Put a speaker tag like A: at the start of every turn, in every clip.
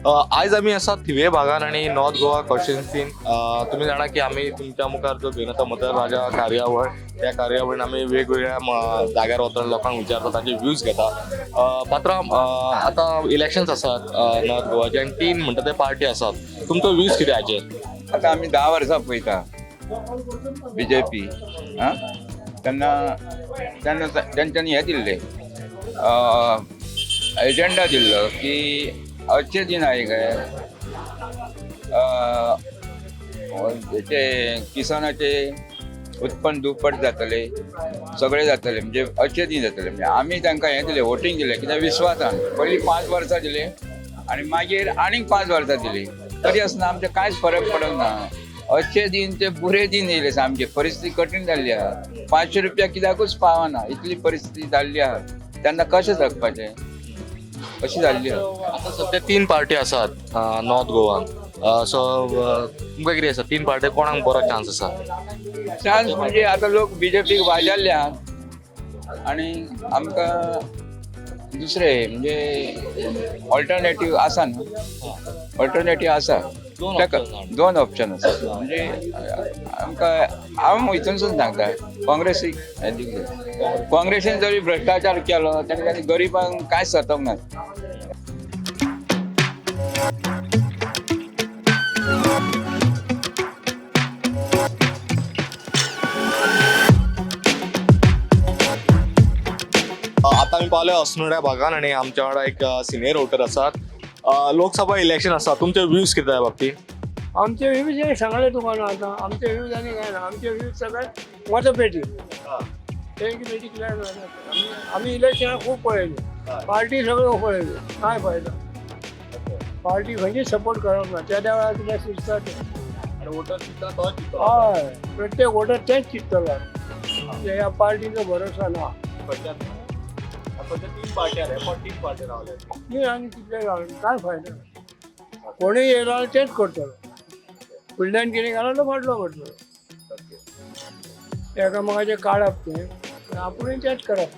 A: आयज आमी आसा थिवे भागान आनी नॉर्थ गोवा कॉन्स्टिट्युएन्सीन. तुमी जाणा की आमी तुमच्या मुखार जो घेवन येता मदर राजा कार्यावळ, त्या कार्यावळीन आमी वेगवेगळ्या जाग्यार वतना लोकांक विचारता, तांचे व्यूज घेता. पात्रांव, आतां इलेक्शन्स आसात नॉर्थ गोवाचे आनी तीन म्हणटा ते पार्टी आसात. तुमचो व्यूज कितें हाचेर?
B: आता आमी 10 वर्सां पळयता बीजेपी. आं, तेन्ना तेन्ना तेंच्यांनी हें दिल्लें, एजेंडा दिल्लो की अच्छे दिन आएगा, हेचे किसानाचे उत्पन्न दुप्पट जातले, सगळे जातले, म्हणजे अच्छे दिन जातले. म्हणजे आमी तांकां हें दिलें, वोटींग दिलें कित्याक विस्वासान. पयलीं 5 वर्सां दिले आनी मागीर आनीक 5 वर्सां दिली, तरी आसतना आमचें कांयच फरक पडूंक ना. अच्छे दिन ते बुरे दिन येयले, सामके परिस्थिती कठीण जाल्ली आहा. 500 रुपया कित्याकूच पावना इतली परिस्थिती जाल्ली आहा. तेन्ना कशें जगपाचें अशी जाल्ली आहा.
A: आतां सद्या 3 पार्टी आसात नॉर्थ गोवान. सो तुमकां कितें आसा, 3 पार्टी कोणाक बरो चान्स आसा?
B: चान्स म्हणजे आतां लोक बीजेपीक वाजाल्ले आहात आनी आमकां दुसरे म्हणजे ऑल्टरनेटीव आसा न्हू, ऑल्टरनेटीव आसा.
A: दोन
B: ताका
A: options.
B: 2 option आसा. म्हणजे आमकां हांव हितूनसून सांगता, काँग्रेसीक हें दिवंक जाय. काँग्रेसीन जरी भ्रश्टाचार केलो तेणे तांणी गरिबांक कांयच सतोवंक ना.
A: आतां आमी पावले अस्नोड्या भागान आनी आमच्या वांगडा एक सिनियर वोटर आसात. लोकसभा इलेक्शन आसा, तुमचे व्यूज कितें ह्या बाबतींत?
C: आमचे व्यूज हे सांगले तुका न्हू आतां, आमचे व्यूज आनी काय ना, आमचे व्यूज सगळे मतपेटी. ते कितें डिक्लेअर जालें. आमी इलेक्शनां खूब पळयली, पार्टी सगळ्यो पळयल्यो, काय फायदा? पार्टी खंयची सपोर्ट करप ना. त्या वेळार कितें सुचता तें. हय, प्रत्येक वोटर तेंच चिंततलो, ह्या पार्टीचो भरोसा ना. ती आनी कितले घालून काय फायदा? कोणूय येयलो जाल्यार तेंच करतलो, फुडल्यान कितें घालो तो फाटलो करतलो. एकामेकाचें काडप तें, पूण आपुणूय तेंच करप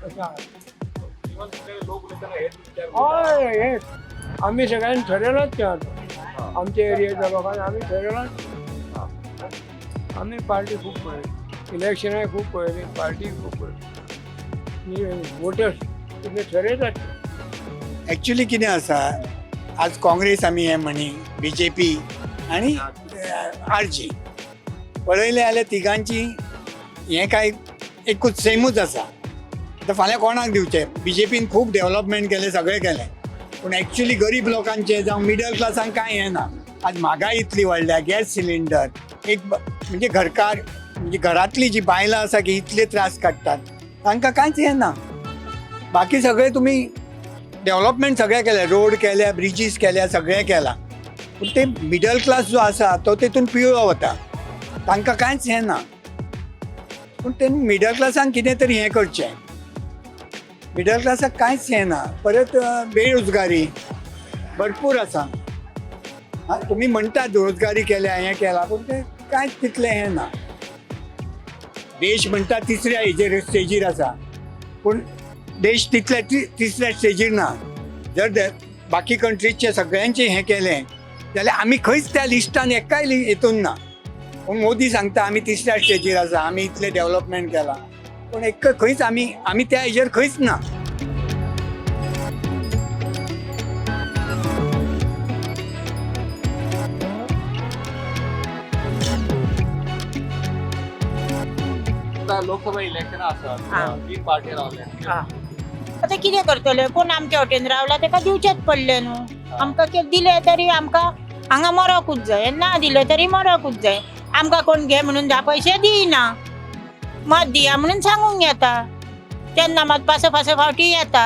C: अशें आहा. हय, हेंच आमी सगळ्यांनी ठरयलांच तें. आतां आमच्या एरियेच्या लोकांनी आमी ठरयलांच. आमी पार्टी खूब पळयली, इलेक्शनाय खूब पळयली, पार्टी खूब पळयली, वोटर्स तितले ठरयतात.
D: एक्चुली कितें आसा, आज काँग्रेस आमी हें म्हणी, बी जे पी आनी आर जी पळयलें जाल्यार तिगांची हें कांय एकूच सेमूच आसा. आतां फाल्यां कोणाक दिवचें? बी जे पीन खूब डेवलपमेंट केलें, सगळें केलें, पूण एक्चुली गरीब लोकांचें जावं मिडल क्लासांक कांय हें ना. आज म्हागाय इतली वाडल्या, गॅस सिलिंडर एक म्हणजे घरकार म्हणजे घरांतली जी बायलां आसा की इतले त्रास काडटात, तांकां कांयच हें ना. बाकी सगळें तुमी डेवलपमेंट सगळें केलें, रोड केल्या, ब्रिजीस केल्या, सगळें केलां, पूण ते मिडल क्लास जो आसा तो तेतून पिळो वता, तांकां कांयच हें ना. पूण ते मिडल क्लासान कितें तरी हें करचें, मिडल क्लासाक कांयच हें ना. परत बेरोजगारी भरपूर आसा. आं, तुमी म्हणटात रोजगारी केल्या, हें केलां, पूण तें कांयच तितलें हें ना. देश म्हणटा तिसऱ्या हेजेर स्टेजीर आसा, पूण देश तितल्या तिसऱ्या स्टेजीर ना. जर बाकी कंट्रीजचे सगळ्यांचे हें केलें जाल्यार आमी खंयच त्या लिस्टान एकाय हेतून ना. पूण मोदी सांगता आमी तिसऱ्या स्टेजीर आसा, आमी इतलें डेवलपमेंट केलां, पूण एक खंयच आमी आमी त्या हेजेर खंयच ना.
A: आतां लोकसभा इलेक्शन आसात, 3 पार्टी रावल्या.
E: आतां कितें करतले? कोण आमच्या वटेन रावला तेका दिवचेच पडलें न्हू. आमकां कितें दिलें तरी आमकां हांगा मरकूच जाय, ना दिलें तरी मरकूच जाय. आमकां कोण घे म्हणून 10 पयशे दिना, मत दिया म्हणून सांगूंक येता. तेन्ना मात पांच पांच फावटी येता.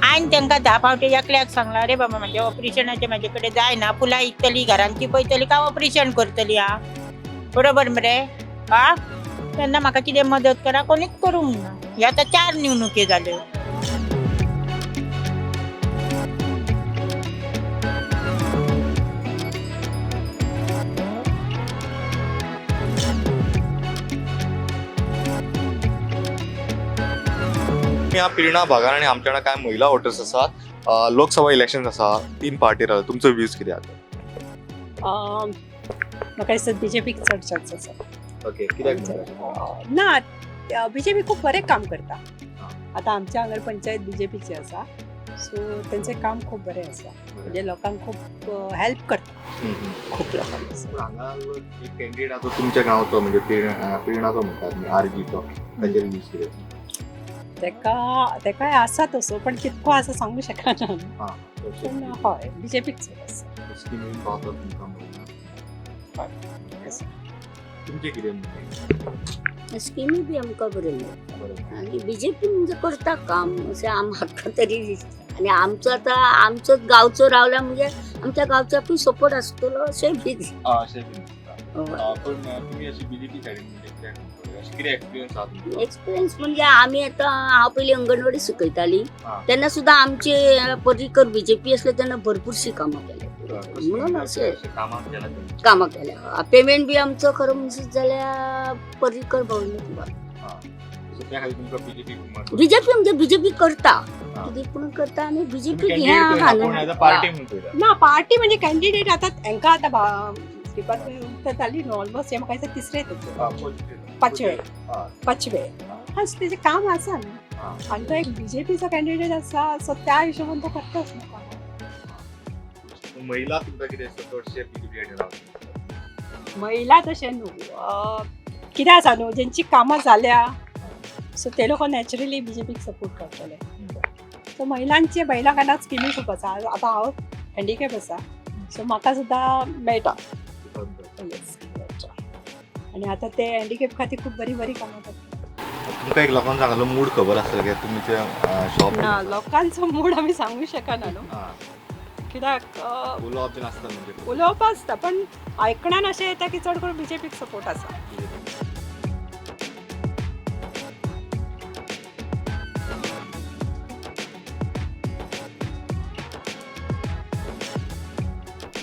E: आनी तांकां 10 फावटी एकल्याक सांगलां, अरे बाबा म्हाजें ऑपरेशनाचें म्हाजे कडेन जायना, फुलां इकतली, घरांची पळयतली काय ऑपरेशन करतली? आं, बरोबर मरे? आं, तेन्ना म्हाका कितें मदत करा, कोणीच करूंक ना. हे आतां 4 निवणुकी जाल्यो.
A: ह्या पिर्णा भागान आनी आमच्या वांगडा कांय महिला वोटर्स आसात. लोकसभा इलेक्शन आसा, तीन पार्टी रावल्या, तुमचो व्यूज कितें आसा?
F: म्हाका दिसता बीजेपीक चड चान्स आसा.
A: ओके, कित्याक म्हणटा?
F: ना, बीजेपी खूब बरें काम करता. आतां आमच्या हांगर पंचायत बीजेपीची आसा, सो तेंचें काम खूब बरें आसा, म्हणजे लोकांक खूब हेल्प करता, खूब लोकांक.
A: पूण हांगा एक कॅन्डिडेट आसा तुमच्या गांवचो, म्हणजे पिर्णाचो म्हणटात न्ही, आरजीचो, ताचेर व्यूज कितें?
F: तेकाय आसा तसो, पण कितको आसा सांगू शकना.
A: हां.
F: पूण हय, बीजेपीक चड आसा.
A: स्किमी पावतात तुमकां म्हणून?
F: आसा.
A: तुमचें कितें म्हणणें?
G: स्किमी बी आमकां बऱ्यो मेळटा.
A: बरें.
G: आनी बीजेपी म्हणजे करता काम अशें म्हाका तरी दिसता. आनी आमचो आतां आमचोच गांवचो रावला म्हणजे आमच्या गांवच्याकूय सपोर्ट आसतलो अशें बी दिसता.
A: अशें बी दिसता. पूण तुमी अशी बीजेपी सायडीन म्हणजे कित्याक म्हणटा? अशें कितें एक्सपिरियन्स आहा तुमचो?
G: एक्सपिरियन्स म्हणजे आमी आतां हांव पयलीं अंगणवाडी शिकयताली तेन्ना सुद्दां आमचे पर्रीकर बीजेपी आसले तेन्ना भरपूरशीं कामां केल्या. म्हणून अशें
A: कामां केला तेंची?
G: कामां केल्या. पेमेंट बी आमचो खरो म्हणशीत जाल्यार पर्रीकर भाऊन.
A: सो त्या खातीर तुमकां बीजेपी
G: बीजेपी म्हणजे बीजेपी करता कितें पूण करता आनी बीजेपी हें आहा न्हू.
A: पार्टी म्हणून पळयता.
F: ना, पार्टी म्हणजे कॅन्डिडेट आतां हेंकां आतां श्रीपाद जाली न्हू ऑलमोस्ट, हे म्हाका दिसता तिसरे तेचे पांचवे पांचवे हा, सो तेजें काम आसा न्हू, आनी तो एक बीजेपीचो कॅन्डिडेट आसा, सो त्या हिशोबान तो करताच न्हू काम.
A: महिला तुमकां कितें दिसता चडशे बीजेपी सायडीन रावता?
F: महिला तशें न्हू, कितें आसा न्हू, जेंची कामां जाल्या सो ते लोक नॅचरली बीजेपीक सपोर्ट करतले. सो महिलांचे महिला खातीर स्किमी खूब आसा. आतां हांव हँडिकॅप आसा, सो म्हाका सुद्दां मेळटा. येस, मेळटा. आनी आतां ते हँडिकॅप खातीर खूब बरीं बरीं कामां करता.
A: तुमकां एक लोकांचो हांगालो मूड खबर आसतलो की तुमचें शॉप?
F: ना, लोकांचो मूड आमी सांगू शकना न्हू, कित्याक
A: उलोवप बीन आसता म्हणजे?
F: उलोवप आसता, पण आयकण्यान अशें येता की चड करून बीजेपीक सपोर्ट आसा.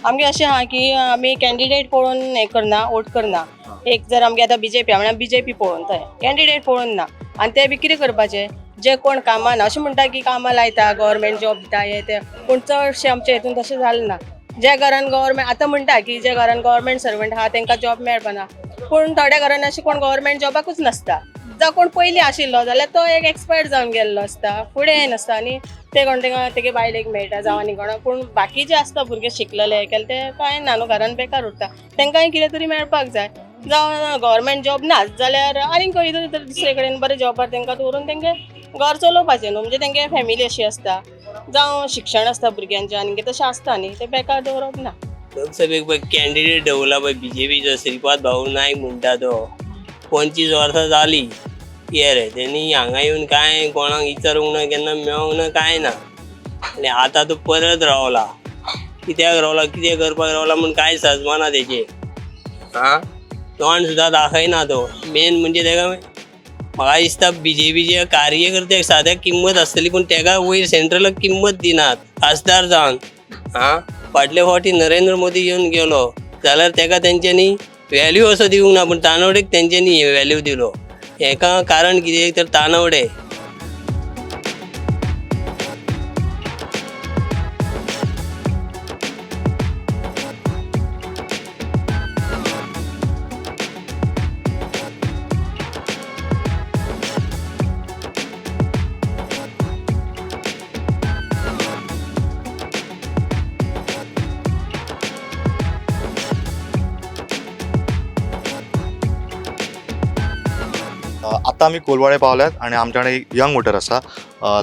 H: आमगे अशें आहा की आमी कॅन्डिडेट पळोवन हें करना, वोट करना. एक जर आमगे आतां बीजेपी म्हणल्यार बीजेपी पळोवन, थंय कॅन्डिडेट पळोवन ना. आनी ते बी कितें करपाचें, जे कोण कामां ना अशें म्हणटा की कामां लायता, गव्हर्मेंट जॉब दिता हे ते, पूण चडशें आमच्या हितून तशें जालें ना. ज्या घरान गव्हर्मेंट आतां म्हणटा की ज्या घरान गव्हर्मेंट सर्वंट आहा तांकां जॉब मेळपाना, पूण थोड्या घरान अशें कोण गव्हर्मेंट जॉबाकूच नासता. जावं कोण पयलीं आशिल्लो जाल्यार तो एक एक्सपायर्ड जावन गेल्लो आसता, फुडें येनासता आनी ते कोण तेका तेगे बायलेक मेळटा जावं आनी कोणाक. पूण बाकीचे आसता भुरगे शिकलेले केले ते कांय ना न्हू, घरान बेकार उरता, तांकांय कितें तरी मेळपाक जाय. जावं गव्हर्मेंट जॉब नाच जाल्यार आनीक खंय तरी दुसरे कडेन बरे जॉबार तांकां दवरून तेंगे घर चलोवपाचें न्हू, म्हणजे तेंगे फॅमिली अशी आसता, जावं शिक्षण आसता भुरग्यांचें आनी कितें तशें आसता न्ही, तें बेकार दवरप ना.
I: लोकसभेक पळय कॅन्डिडेट दवरला पळय बीजेपीचो श्रीपाद भाऊ नायक म्हणटा तो, 25 वर्सां जाली ये रे तेणी हांगा येवन कांय कोणाक विचारूंक ना, केन्ना मेळोंक ना, कांय ना. आनी आतां तो परत रावला, कित्याक रावला, कितें करपाक रावला म्हूण कांय सजमाना तेचें. आं, तोंड सुद्दां दाखयना तो. मेन म्हणजे तेका म्हाका दिसता बीजेपीचे कार्यकर्त्याक साद्या किंमत आसतली, पूण तेका वयर सेंट्रलाक किंमत दिनात खासदार जावन. आं, फाटले फावटी नरेंद्र मोदी येवन गेलो जाल्यार तेका तेंच्यांनी व्हॅल्यू असो दिवंक ना, पूण तानवडेक तेंच्यांनी व्हॅल्यू दिलो. हेका कारण कितें तर तानवडे.
A: आतां आमी कोलवाळे पावल्यात आनी आमच्या कडेन एक यंग वोटर आसा.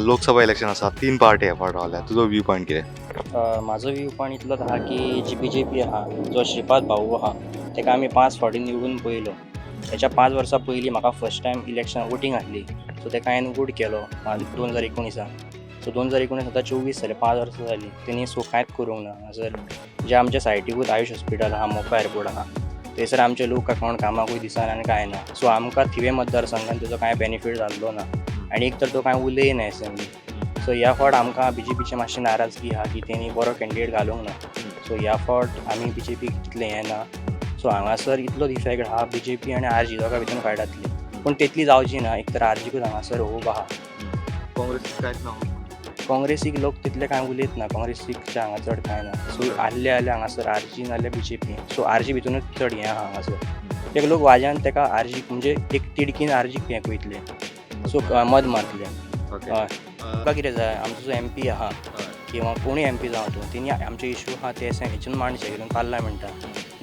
A: लोकसभा इलेक्शन आसा, तीन पार्टी ह्या फावट रावल्या, तुजो व्यू पॉयंट कितें?
J: म्हाजो व्यू पॉयंट इतलोच आहा की जी बी जे पी आहा, जो श्रीपाद भाऊ आहा, तेका आमी 5 फावटी निवडून पळयलो. तेच्या 5 वर्सां पयलीं म्हाका फर्स्ट टायम इलेक्शन वोटींग आसली, सो तेका हांवें वोट केलो 2019. सो 2019 आतां 24 जाले, 5 वर्सां जालीं, तेणी सो कांयच करूंक ना. हांगासर जे आमच्या सायडीकूच आयुश हॉस्पिटल आहा, मोपा एअरपोर्ट आहा, थंयसर आमचे लोक कोण कामाकूय दिसना आनी कांय ना. सो आमकां थिवे मतदारसंघान तेजो कांय बेनिफीट जाल्लो ना, आनी एक तर तो कांय उलयना एसेंब्ली. सो ह्या फावट आमकां बीजेपीची मातशी नाराजगी आहा की तेणी बरो कॅन्डिडेट घालूंक ना. सो ह्या फावट आमी बीजेपीक तितलें हें ना. सो हांगासर इतलो इफेक्ट आहा बीजेपी आनी आरजी दोगां भितर फायट जातली, पूण तितली जावची ना. एक तर आरजीकूच हांगासर होप आहा.
A: काँग्रेस कांयच ना.
J: काँग्रेसीक लोक तितले कांय उलयत ना, काँग्रेसीकच्या हांगा चड कांय ना. सो आहले जाल्यार हांगासर आरजी नाल्यार बीजेपी. सो आरजी भितूनच चड हें आहा हांगासर. एक लोक वाज्यान तेका आरजीक म्हणजे एक तिडकीन आरजीक हें वयतले, सो मत मारतले. हय, तुका कितें जाय, आमचो जो एमपी आहा किंवा कोणूय एमपी जावं तूं, तेणी आमचे इशू आहा ते हेतून मांडचे. कित्याक पार्लमेंटान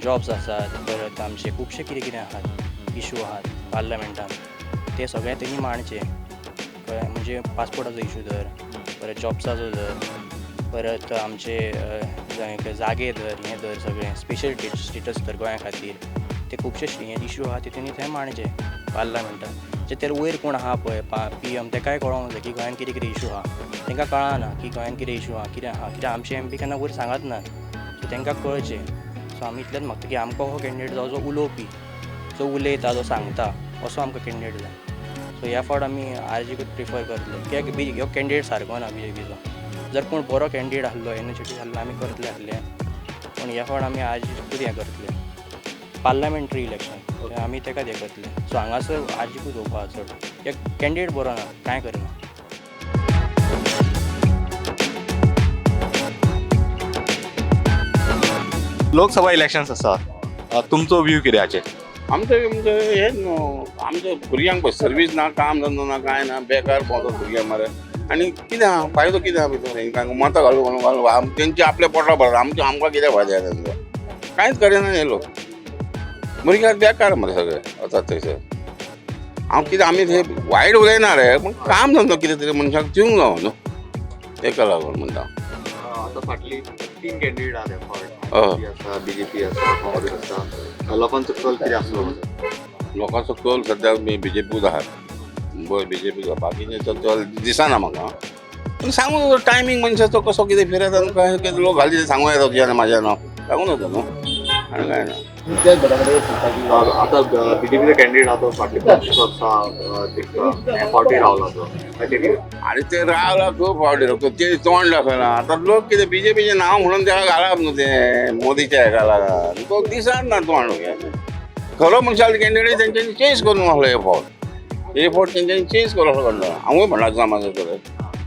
J: जॉब्स आसात, परत आमचे खुबशे कितें कितें आहात इशू आहात पार्लमेंटान, ते सगळे तेणी मांडचे. कळ्ळें, म्हणजे पासपोर्टाचो इशू धर, परत जॉब्साचो धर, परत आमचे जागे धर, हें धर, सगळें स्पेशल स्टेटस धर गोंया खातीर, ते खुबशे हे इशू आहा ते तेणी थंय मांडचे पार्लमेंटान. जे ते वयर कोण आहा पळय पीएम तेकाय कळोंक जाय की गोंयान कितें कितें इशू आहा. तांकां कळना की गोंयान कितें इशू आहा, कितें आहा, कित्याक आमचे एमपी केन्ना वयर सांगत ना. सो तांकां कळचें. सो आमी इतलेंच मागता की आमकां हो कॅन्डिडेट जावं जो उलोवपी, जो उलयता, जो सांगता, असो आमकां कॅन्डिडेट जाय. सो ह्या फावट आमी आरजीकूच प्रिफर करतले, कित्याक बी ह्यो कॅन्डिडेट सारको ना बीजेपीचो. जर कोण बरो कॅन्डिडेट आहलो, एनर्जेटीक आहलो, आमी करतले आहले, पूण ह्या फावट आमी आरजीकूच हें करतले. पार्लमेंटरी इलेक्शन आमी तेकाच हें करतले. सो हांगासर आरजीकूच वोवपा चड, कित्याक कॅन्डिडेट बरो ना, कांय करना.
A: लोकसभा इलेक्शन्स आसा, तुमचो व्यू कितें हाचेर?
K: आमचे म्हणजे हे न्हू, आमच्या भुरग्यांक पळय सर्वीस ना, काम धंदो ना, कांय ना, बेकार भोंवतात भुरगे मरे. आनी कितें आहा फायदो, कितें आहा भितर हेंकां मतां घालून घालून घालून तेंचे आपल्या पोटा भरता, आमचे आमकां कितें फायदो जाता तेंचो? कांयच करिना हे लोक. भुरग्यांक बेकार मरे सगळे वतात थंयसर. हांव कितें आमी हे वायट उलयना रे, पूण काम धंदो कितें तरी मनशाक दिवंक जावो न्हू, तेका लागून म्हणटा.
A: आतां फाटली तीन कॅन्डिडेट आहा त्या फावट, आसा बीजेपी आसा, काँग्रेस आसा, लोकांचो कल कितें आसलो?
K: लोकांचो कल सद्याक बीजेपीच आहा, बरें बीजेपी, बाकीचे चल दिसना म्हाका. पूण सांगू टायमींग मनशाचो कसो कितें फिरयता, कशें कितें लोक घाली सांगू येता तुज्यान म्हाज्या नांव सांगून येता न्हू, आनी कांय ना.
A: आतां बीजेपीचो कॅन्डिडेट आहा तो फाटली 25 वर्सां फावटी रावला तो.
K: आरे ते रावला खूब फावटी, ते तोंड दाखयला. आतां लोक कितें बीजेपीचें नांव म्हणून तेका घालप न्हू, ते मोदीच्या हेका लागून तो दिसना ना तोंड. खरो मनशाल कॅन्डिडेट तेंच्यांनी चेंज करून आसलो हे फावट, हे फावट तेंच्यांनी चेंज करून आसलो. म्हणटा हांवूय भंडार समाजाचो तर,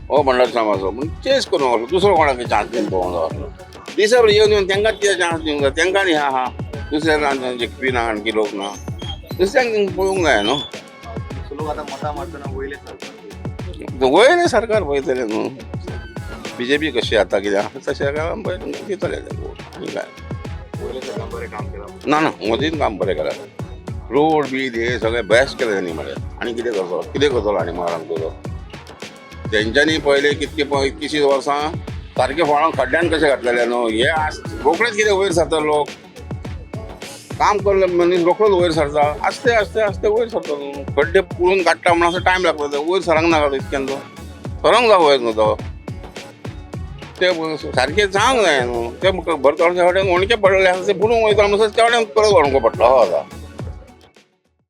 K: हो भंडार समाजाचो पूण चेंज करून आसलो, दुसरो कोणाक चान्स दिवन पळोवंक जाय आसलो. दिसप येवन येवन तेंकांच कितें चान्स दिवंक जाय, तेंकां न्ही आहा दुसऱ्या ना, जिखपी ना, आणखी लोक ना, दुसऱ्यांक पळोवंक जाय न्हू.
A: लोक आतां मतां मारतना वयले सरकार,
K: वयलें सरकार पळयतलें न्हू, बीजेपी कशी आतां कितें आसा तशें पळय दितले आनी काय.
A: वयलें सरकार बरें काम केलां
K: ना? ना, मोदीन काम बरें केलां, रोड बीड हे सगळें बेस्ट केलें तेणी मरे. आनी कितें करतलो, कितें करतलो आनी मारांक तुजो? तेंच्यांनी पळयलें कितके इतकीशीं वर्सां सारकें फळां खड्ड्यान कशें घातलेलें न्हू. हे आज रोखडेच कितें वयर सरता लोक, काम करले मनीस रोखडोच वयर सरता, आस्ते आस्ते आस्ते वयर सरता न्हू. खड्डे पुरून काडटा म्हणून असो टायम लागता, ते वयर सरांक नाका इतक्यान, तो सरोंक जाय वयर न्हू तो, ते सारकें जावंक जाय न्हू. ते भरतवडे वटेन ओणके पडलेले आसा ते पुरून वयता म्हणसर त्या वटेन परत ओणको पडलो. हो आतां